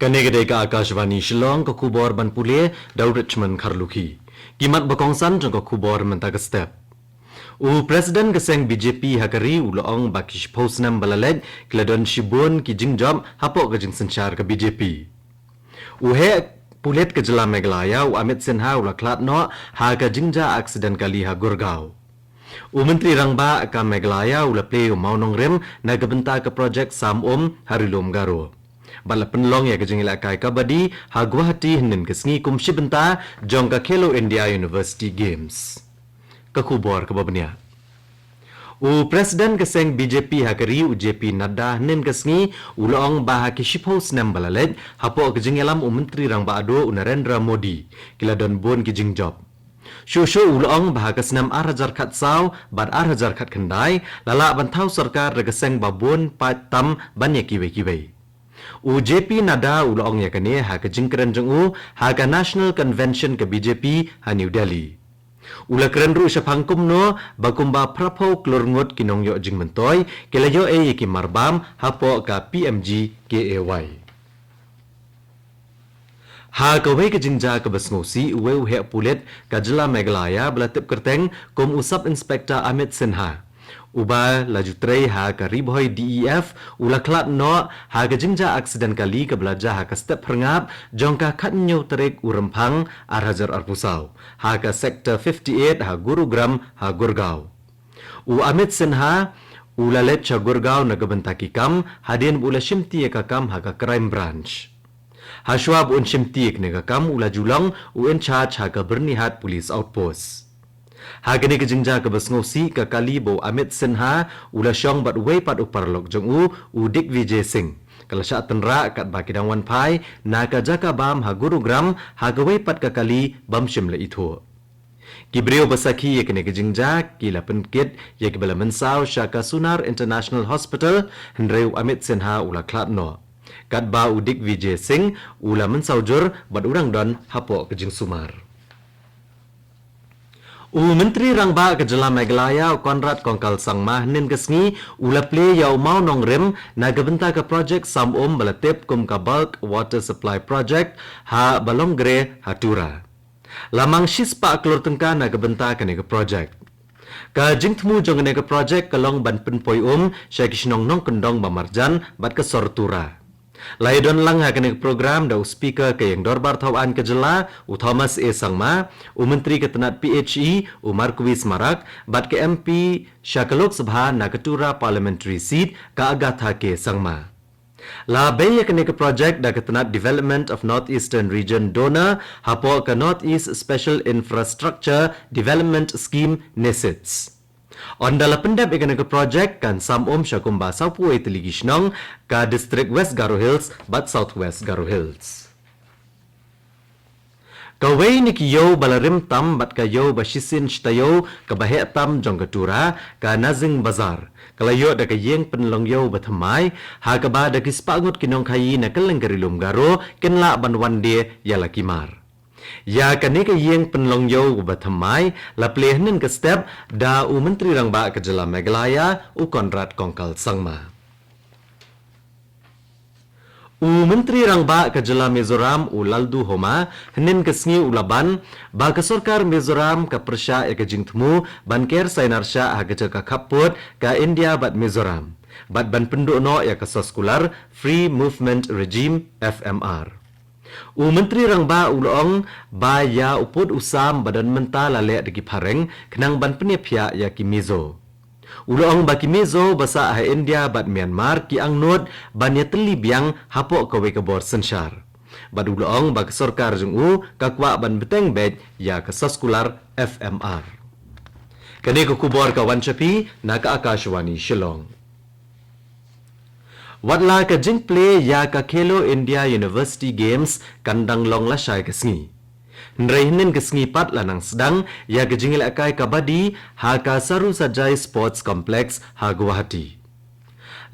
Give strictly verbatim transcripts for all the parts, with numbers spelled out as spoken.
Kane ka dei ka Akashvani Shillong, ka khubor ban pule da u Richmond Kharlukhi. Ki mat ba kongsan jong ka khubor mynta ka step. U President ka seng B J P ha ka ri u la ong ba ki shiphew snem ba la leit ki la don shibun ki jingjop hapoh ka jingsynshar ka B J P. U heh pulit ka jylla Meghalaya u Amit Sinha u la khlad noh ha ka jingjia aksiden kali ha Gurgaon. U Myntri Rangbah ka Meghalaya u la plie ïa u mawnongrim na ka bynta ka projek Sam Um ha Ri Lum Garo. Bad la pynlong ïa ka jingïalehkai kabaddi ha Guwahati hynnin ka sngi kum shi bynta jong ka Khelo India University Games. Ka khubor kaba bniah. U President ka seng B J P ha ka ri u J P Nadda hynnin ka sngi u la ong ba ha ki shiphew snem ba la leit hapoh ka jingïalam u Myntri Rangbah Ado u Narendra Modi ki la don bun ki jingjop. Shuh shuh u la ong ba ha ka snem ar hajar khatsaw bad ar hajar khatkhyndai la lah ban thaw sorkar da ka seng ba bun paid tam ban ïa kiwei kiwei. U J P Nadda u la ong ïa kane ha ka jingkren jong u ha ka National Convention ka B J P ha New Delhi. U la kren ruh shaphang kumno ba kumba phraphew klur ngut ki nongïoh jingmyntoi ki la ïoh ei ïa ki marbam hapoh ka P M G K A Y. Ha kawei ka jingjia kaba sngewsih, uwei u heh pulit ka jylla Meghalaya ba la tip kyrteng kum u Sub Inspector Amit Sinha, uba la ju trei ha ka Ri Bhoi D E F, u la khlad noh ha ka jingjia aksiden kali kaba la jia ha ka step phyrngap jong ka khathynñiew tarik u Rymphang ar hajar arphew saw ha ka Sector fifty-eight ha Gurugram ha Gurgaon. U Amit Sinha u la leit sha Gurgaon na ka bynta ki kam hadien ba u la shimti ïa ka kam ha ka Crime Branch. Hashwa ba un shimti ïa kane ka kam u la ju long u in charge ha ka Byrnihat Police Outpost. Ha kane ka jingjia kaba sngewsih, ka kali ba u Amit Sinha u la shong bad uwei pat u paralok jong u, u Digvijay Singh, ka la shah tynrah katba ki dang wan phai na ka jaka bam ha Gurugram ha kawei pat ka kali bym shym la ithuh. Ki briew ba sakhi ïa kane ka jingjia ki la pynkit ïa kiba la mynsaw sha ka Sunar International Hospital, hynrei u Amit Sinha u la khlad noh. Katba u Digvijay Singh u la mynsaw jur bad u dang don hapoh ka jingsumar. U Myntri Rangbah ka jylla Meghalaya u Conrad Kongkal Sangma hynnin ka sngi u la plie ïa u mawnongrim na ka bynta ka projek Sam Um ba la tip kum ka Bulk Water Supply Project ha Balongre ha Tura. La mang shispah klur tyngka na ka bynta kane ka projek. Ka jingthmu jong kane ka projek ka long ban pynpoi um sha ki shnong nongkyndong ba marjan bad ka sor Tura. La ïadon lang ha kane ka program da u Speaker ka Ïing Dorbar Thawaiñ ka jylla, u Thomas A Sangma, u Myntri ka tnat P H E, u Marcuise Marak, bad ka M P sha ka Lok Sabha na ka Tura Parliamentary Seat, ka Agatha K Sangma. La bei ïa kane ka projek da ka tnat Development of North Eastern Region DoNER hapoh ka North East Special Infrastructure Development Scheme, NESIDS. Ynda la pyndep ïa kane ka projek kan sam um sha kumba sawphew tylli ki shnong ka district West Garo Hills bad South West Garo Hills. Kawei na ki ïew ba la rim tam bad ka ïew ba shisien shi taïew kaba heh tam jong ka Tura, ka Nazing Bazar, ka la ïoh da ka ïing pynlong ïew ba thymmai, ha kaba da ki spah ngut ki nongkhaïi na kylleng ka Ri Lum Garo kin lah ban wan die ïa la ki mar. Ïa kane ka ïing pynlong ïew ba thymmai la plie hynnin ka step da u Myntri Rangbah ka jylla Meghalaya, u Conrad Kongkal Sangma. U Myntri Rangbah ka jylla Mizoram, u Lalduhoma, hynnin ka sngi u la ban ba ka sorkar Mizoram ka pyrshah ïa ka jingthmu ban ker sainar shah ha ka jaka khappud ka India bad Mizoram, bad ban pynduh noh ïa ka soskular Free Movement Regime, F M R. U Myntri Rangbah u la ong ba ïa u pud u sam ba don mynta la leh da ki phareng khnang ban pynïaphiah ïa ki Mizo. U la ong ba ki Mizo ba sah ha India bad Myanmar ki angnud ban ïatylli biang hapoh kawei ka bor synshar. Bad u la ong ba ka sorkar jong u ka kwah ban bteng beit ïa ka soskular F M R. Kane ka khubor ka wan sha phi na ka Akashvani Shillong. Wat la ka jingplie ïa ka Khelo India University Games kan dang long lashai ka sngi, hynrei hynnin ka sngi pat la nang sdang ïa ka jingïalehkai kabaddi ha ka Sarusajai Sports Complex ha Guwahati.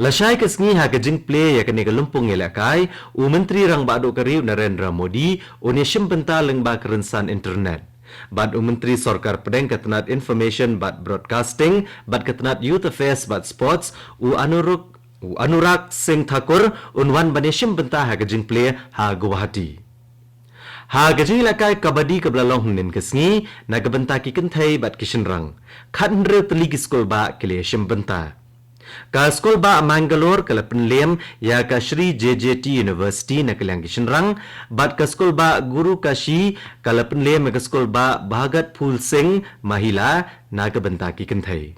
Lashai ka sngi ha ka jingplie ïa kane ka lympung ïalehkai, u Myntri Rangbah Duh ka ri u Narendra Modi un ïashim bynta lyngba ka rynsan internet. Bad u Myntri Sorkar Pdeng ka tnat Information bad Broadcasting bad ka tnat Youth Affairs bad Sports, u Anurag U Anurag Singh Thakur un wan ban ïashim bynta ha ka jingplie ha Guwahati. Ha ka jingïalehkai kabaddi kaba la long hynnin ka sngi, na ka bynta ki kynthei bad ki shynrang, khathynriew tylli ki skulbah ki la ïashim bynta. Ka skulbah Mangalore ka la pynlem ïa ka Shree J J T University na ka liang ki shynrang, bad ka skulbah Guru Kashi ka la pynlem ïa ka skulbah Bhagat Phool Singh Mahila na ka bynta ki kynthei.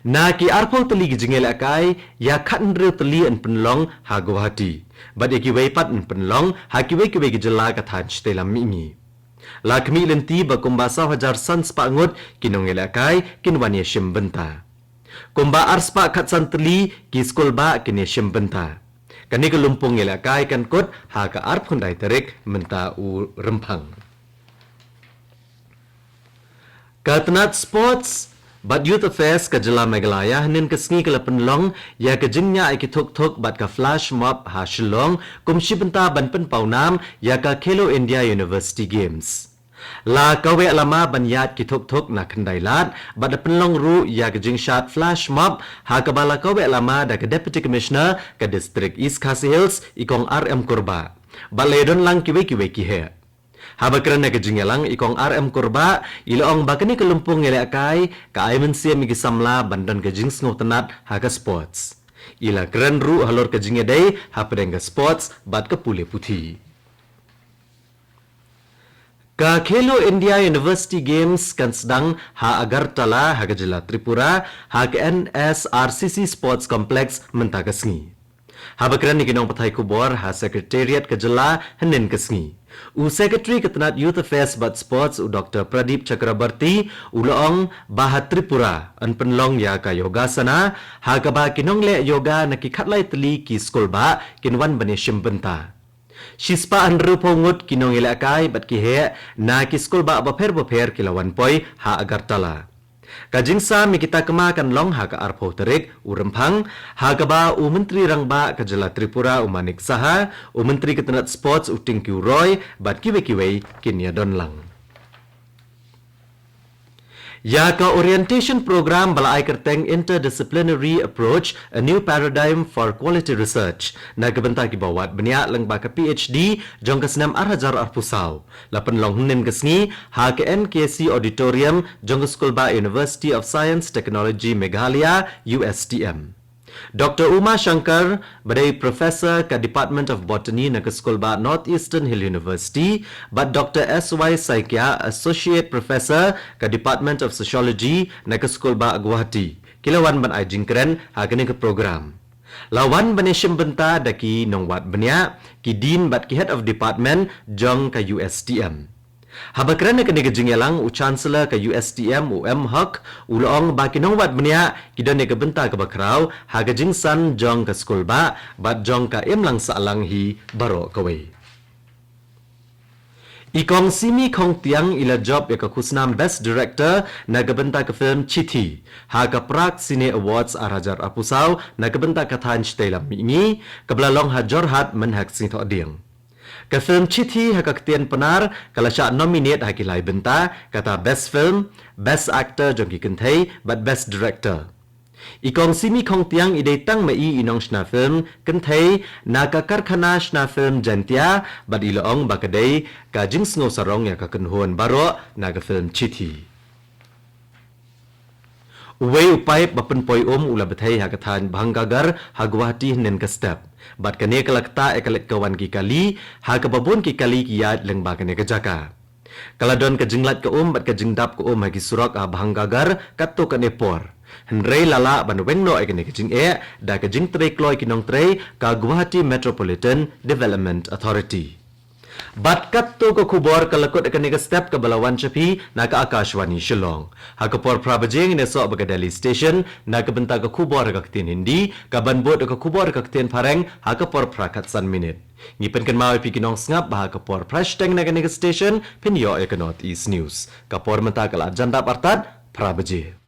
Na ki arphew tylli ki jingïalehkai, ïa khathynriew tylli yn pynlong ha Guwahati, bad ïa kiwei pat yn pynlong ha kiwei kiwei ki jylla ka thaiñ shatei lam mihngi. La khmih lynti ba kumba saw hajar san spah ngut ki nongïalehkai kin wan ïashim bynta. Kumba ar spah khatsan tylli ki skulbah kin ïashim bynta. Kane ka lympung ïalehkai kan kut ha ka arphew khyndai tarik mynta u Rymphang. Ka tnat Sports bad Youth Affairs ka jylla Meghalaya hynnin ka sngi ka la pynlong ïa ka jingñiah ïa ki thuk thuk bad ka flash mob ha Shillong, kum shi bynta ban pynpaw nam ïa ka Khelo India University Games. La kaweh lama ban ïaid ki thuk thuk na khyndai lad, bad la pynlong ruh ïa ka jingshad flash mob ha kaba la kaweh lama da ka Deputy Commissioner ka District East Khasi Hills, i Kong R M Kurbah. Bad la ïadon lang kiwei kiwei ki heh. Haba kren ha ka jingïalang, i Kong R M Kurbah i la ong ba kane ka lympung ïalehkai ka ai mynsiem ïa ki samla ban don ka jingsngewtynnat ha ka sports. I la kren ruh halor ka jingïadei hapdeng ka sports bad ka pule puthi. Ka Khelo India University Games kan sdang ha Agartala ha ka jylla Tripura, ha ka N S R C C Sports Complex mynta ka sngi. Haba kren ïa ki nongpathai khubor ha Secretariat ka jylla hynnin ka sngi, u Secretary ka tnat Youth Affairs bad Sports, u Doctor Pradip Chakraborty, u la ong ba ha Tripura yn pynlong ïa ka Yogasana, ha kaba ki nongleh yoga na ki khatlai tylli ki skulbah kin wan ban ïashim bynta. Shispah hynriewphew ngut ki nongïalehkai bad ki heh na ki skulbah bapher bapher ki la wan poi ha Agartala. Ka jingsam ïa kita kama kan long ha ka arphew tarik u Rymphang, ha kaba u Myntri Rangbah ka jylla Tripura u Manik Saha, u Myntri ka tnat Sports u Tinku Roy, bad kiwei kiwei kin ïadon lang. Ïa ka orientation program ba la ai kyrteng Interdisciplinary Approach, A New Paradigm for Quality Research, na ka bynta kiba wad bniah lyngba ka P H D jong ka snem ar hajar arphew saw, la pynlong hynnin ka sngi ha ka N K C Auditorium jong ka skulbah University of Science Technology Meghalaya, U S T M. Doctor Uma Shankar, ba dei Professor ka Department of Botany na ka skulbah North Eastern Hill University, bad Doctor S Y Saikia, Associate Professor ka Department of Sociology na ka skulbah Guwahati, ki la wan ban ai jingkren ha kane ka program. La wan ban ïashim bynta da ki nongwad bniah, ki Dean bad ki Head of Department jong ka U S T M. Haba kren ha kane ka jingïalang, u Chancellor ka U S T M u M Hok u la ong ba ki nongwad bniah ki don ïa ka bynta kaba khraw ha ka jingsan jong ka skulbah bad jong ka imlang sahlang hi baroh kawei. I Kong Simi Khongtiang i la jop ïa ka khusnam Best Director na ka bynta ka film Chithi ha ka Prague Cine Awards ar hajar arphew saw na ka bynta ka thaiñ shatei lam mihngi, kaba la long ha Jorhat mynhynnin ka sngi Thohdieng. Ka film Chithi ha ka ktien Pnar ka la shah nominate ha ki lai bynta, kata Best Film, Best Actor jong ki kynthei bad Best Director. I Kong Simi Khongtiang i dei tang ma i i nongshna film kynthei na ka karkhana shna film Jaintia, bad i la ong ba ka dei ka jingsngew sarong ïa ka kynhun baroh na ka film Chithi. Uwei u paip ba pynpoi um u la bthei ha ka thaiñ Bhangagar ha Guwahati hynnin ka step, bad kane ka la ktah ïa ka leit ka wan ki kali, ha kaba bun ki kali ki ïaid lyngba kane ka jaka. Ka la don ka jinglait ka um bad ka jingdap ka um ha ki surok ha Bhangagar katto katne por. Hynrei la lah ban weng noh ïa kane ka jingeh da ka jingtrei kloi ki nongtrei ka Guwahati Metropolitan Development Authority. Bad katto ka khubor ka la kut ha kane ka step kaba la wan sha phi na ka Akashvani Shillong. Ha ka por phra baje ngin ïasoh bad ka Delhi Station na ka bynta ka khubor ha ka ktien Hindi, kaban bud ka khubor ha ka ktien Phareng ha ka por phra khatsan minit. Ngi pynkynmaw ïa phi ki nongsngap ba ha ka por phra shiteng na kane ka station phin ïoh ïa ka North East News. Ka por mynta ka la jan dap artat phra baje.